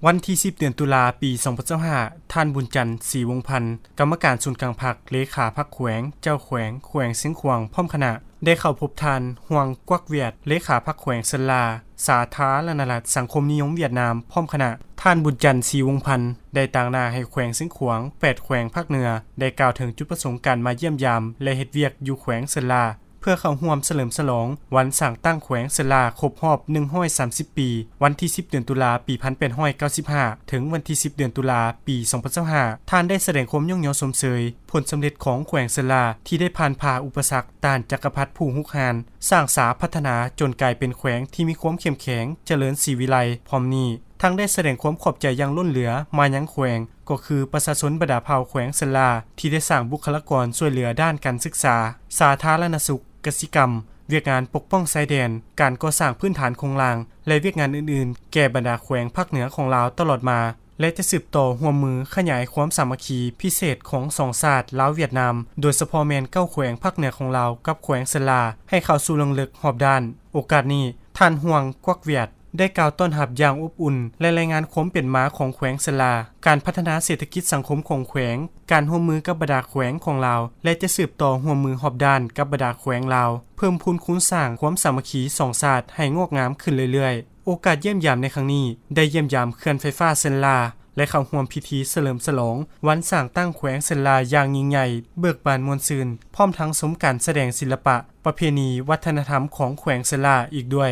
ວັນທີສິບ ເດືອນຕຸລາ ປີສອງພັນຊາວຫ້າ ທ່ານ ບຸນຈັນ ສີວົງພັນ ກຳມະການສູນກາງພັກ, ເລຂາພັກແຂວງ, ເຈົ້າແຂວງ ແຂວງຊຽງຂວາງ ພ້ອມຄະນະ ໄດ້ເຂົ້າພົບທ່ານ ຮ່ວງ ກວັກວຽດ ເລຂາພັກແຂວງເຊີນລາ ສາທາລະນະລັດສັງຄົມນິຍົມຫວຽດນາມ ພ້ອມຄະນະ. ທ່ານ ບຸນຈັນ ສີວົງພັນ ໄດ້ຕາງໜ້າໃຫ້ແຂວງຊຽງຂວາງ ແປດແຂວງພາກເໜືອ ໄດ້ກ່າວເຖິງຈຸດປະສົງການມາຢ້ຽມຢາມ ແລະ ເຮັດວຽກຢູ່ແຂວງເຊີນລາ ເພື່ອເຂົ້າຮ່ວມສະເຫຼີມສະຫຼອງວັນສ້າງຕັ້ງແຂວງເຊີນລາຄົບຮອບໜຶ່ງຮ້ອຍສາມສິບປີ ວັນທີສິບ ເດືອນຕຸລາ ປີພັນແປດຮ້ອຍເກົ້າສິບຫ້າ ເຖິງວັນທີສິບ ເດືອນຕຸລາ ປີສອງພັນຊາວຫ້າ. ທ່ານໄດ້ສະແດງຄວາມຍ້ອງຍໍຊົມເຊີຍຜົນສຳເລັດຂອງແຂວງເຊີນລາ ທີ່ໄດ້ຜ່ານຜ່າອຸປະສັກຕ້ານຈັກກະພັດຜູ້ຮຸກຮານ, ສ້າງສາພັດທະນາຈົນກາຍເປັນແຂວງທີ່ມີຄວາມເຂັ້ມແຂງ, ຈະເລີນສີວິໄລ. ພ້ອມນີ້ ທັງໄດ້ສະແດງຄວາມຂອບໃຈຢ່າງລົ້ນເຫຼືອມາຍັງແຂວງ ກໍຄືປະຊາຊົນບັນດາເຜົ່າແຂວງເຊີນລາ ທີ່ໄດ້ສ້າງບຸກຄະລາກອນຊ່ວຍເຫຼືອດ້ານການສຶກສາ, ສາທາລະນະສຸກ, ກະສິກຳ, ວຽກງານປົກປ້ອງຊາຍແດນ, ການກໍ່ສ້າງພື້ນຖານໂຄງລ່າງ ແລະ ວຽກງານອື່ນໆ ແກ່ບັນດາແຂວງພາກເໜືອຂອງລາວຕະຫຼອດມາ ແລະ ຈະສືບຕໍ່ຮ່ວມມືຂະຫຍາຍຄວາມສາມັກຄີພິເສດຂອງສອງຊາດລາວ-ຫວຽດນາມ, ໂດຍສະເພາະແມ່ນເກົ້າແຂວງພາກເໜືອຂອງລາວກັບແຂວງເຊີນລາ ໃຫ້ເຂົ້າສູ່ເລິງເລິກຮອບດ້ານ. ໂອກາດນີ້ ທ່ານ ຮ່ວງ ກວັກວຽດ ໄດ້ກ່າວຕ້ອນຮັບຢ່າງອົບອຸ່ນ ແລະ ລາຍງານຄວາມເປັນມາຂອງແຂວງເຊີນລາ, ການພັດທະນາເສດຖະກິດສັງຄົມຂອງແຂວງ, ການຮ່ວມມືກັບບັນດາແຂວງຂອງລາວ ແລະ ຈະສືບຕໍ່ຮ່ວມມືຮອບດ້ານກັບບັນດາແຂວງລາວ, ເພີ່ມພູນຄູນສ້າງຄວາມສາມັກຄີສອງຊາດໃຫ້ງອກງາມຂຶ້ນເລື້ອຍໆ. ໂອກາດຢ້ຽມຢາມໃນຄັ້ງນີ້ ໄດ້ຢ້ຽມຢາມເຂື່ອນໄຟຟ້າເຊີນລາ ແລະ ເຂົ້າຮ່ວມພິທີສະເຫຼີມສະຫຼອງວັນສ້າງຕັ້ງແຂວງເຊີນລາຢ່າງຍິ່ງໃຫຍ່, ເບີກບານມ່ວນຊື່ນ, ພ້ອມທັງຊົມການສະແດງສິລະປະ, ປະເພນີ, ວັດທະນະທຳຂອງແຂວງເຊີນລາອີກດ້ວຍ.